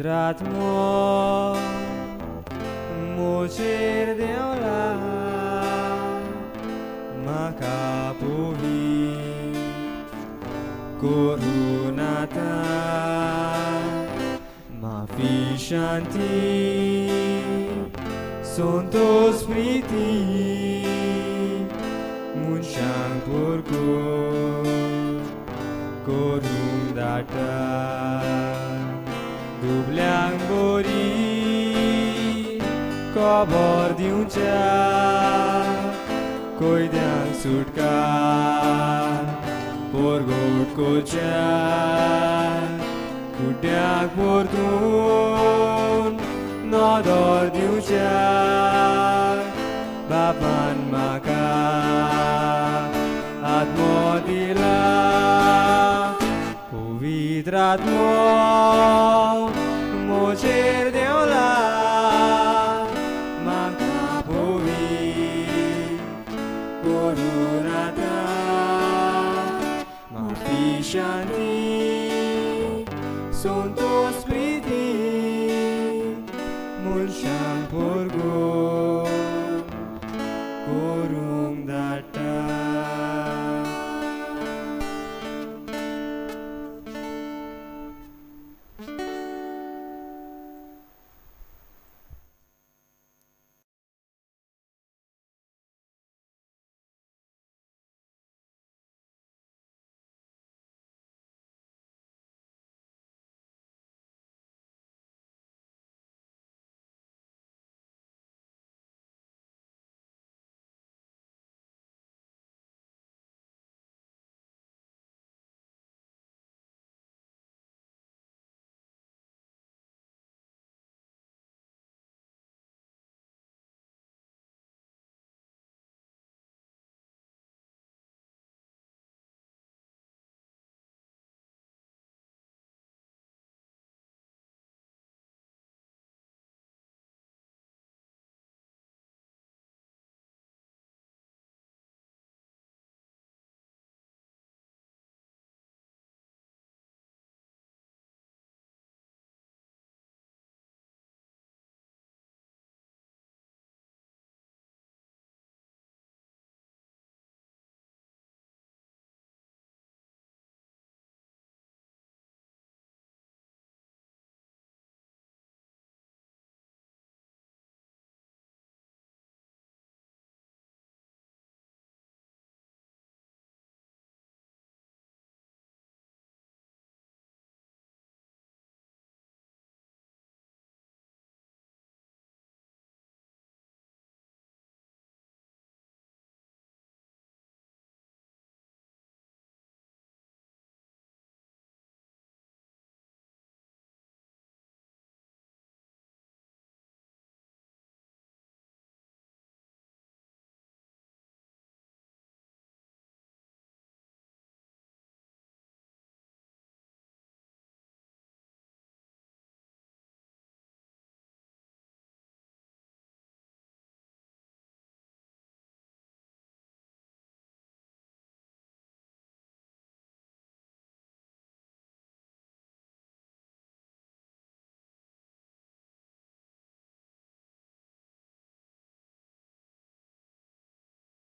पवित्र आत्मो म्हजेर देंवला, म्हाका पवित्र करून आतां. माफी, शांती, संतोष, प्रिती, मनशांक पोरको करून धाडटा. दुबल्यांक बरी खबर दिवच्या, कैद्यांक सुटकार परगट करच्या, कुड्ड्यांक परतून नदर दिवच्या बापान म्हाका आत्मो दिला. पवित्र आत्मो म्हजेर देंवला, म्हाका पवित्र करून आतां. माफी, शांती, संतोष, प्रिती, मनशांक पोरगो